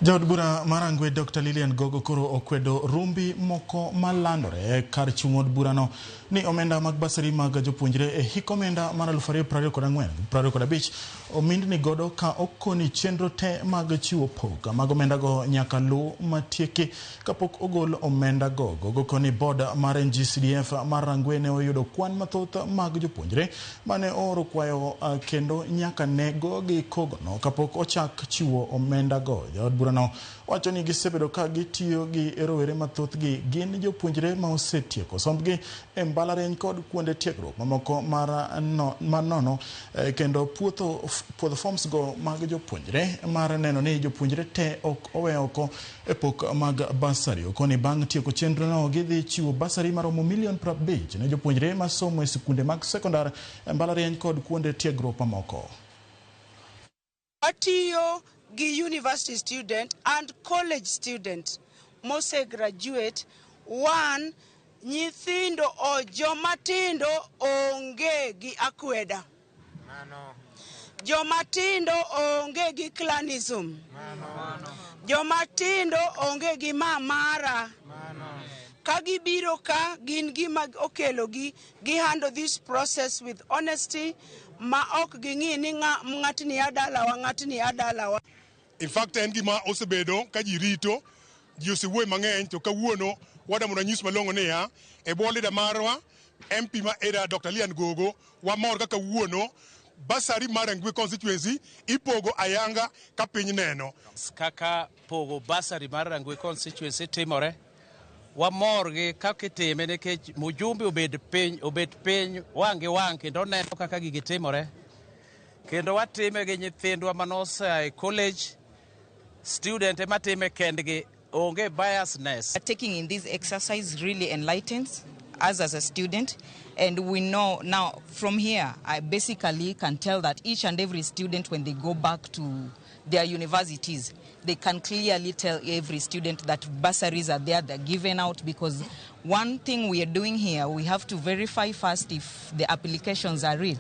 Jaod bura mar Rangwe Dr. Lilian Gogo koro okwedo rumbi moko malandore kar chung' od burano ni omenda mag bursary mag jopuonjre e hik omenda mar 2024-2025 omindni godo ka okoni chenro te mag chiwo pok mag omendago nyaka luw matieki kapok ogol omendago. Gogo koni board mar NGCDF mar Rangwe ne oyudo kwan mathoth mag jopuonjre mane ooro kwayo kendo nyaka ne gogi kogono kapok ochak chiwo omendago. Jaod burano wacho ni gisebedo ka gitiyo gi rowere mathothgi gin jopuonjre ma osetieko sombgi e mbalariany kod kuonde tiegruok mamoko mar no, manono kendo puodho forms go mag jopuonjre mar neno ni jopuonjre te ok owe oko e pok mag bursary. Okoni bang' tieko chenrono gidhi chiwo bursary maromo milion 50 ne jopuonjre masomo e sikunde mag sekondar e mbalariany kod kuonde tiegruok mamoko. Watiyo gi university student and college student mose graduate. One, nyithindo o joma tindo onge gi akweda. Joma tindo onge gi clanism. Joma tindo onge gi mamara. Ka gibiro ka gin gima okelogi, gi handle this process with honesty ma ok ging'i ni ng'atni adalawa, ng'atni adalawa. In fact, en gima osebedo ka ji rito, ji osewuoyo mang'eny, to kawuono wadwa mondo anyis malong'o niya, e bwo leader marwa MP ma era Dr. Lilian Gogo, wamor kaka kawuono bursary mar Rangwe constituency ipogo ayanga ka piny neno. Kaka pogo bursary mar Rangwe constituency timore, wamor gi kaka itime nikech mjumbe obed piny, obet piny wang' gi wang' kendo oneno kaka gigi timore. Kendo watime gi nyithindwa manosea e college, student ema time kendgi, onge biasness. Taking in this exercise really enlightens us as a student, and we know now from here I basically can tell that each and every student, when they go back to their universities, they can clearly tell every student that bursaries are there, they're given out, because one thing we are doing here, we have to verify first if the applications are real.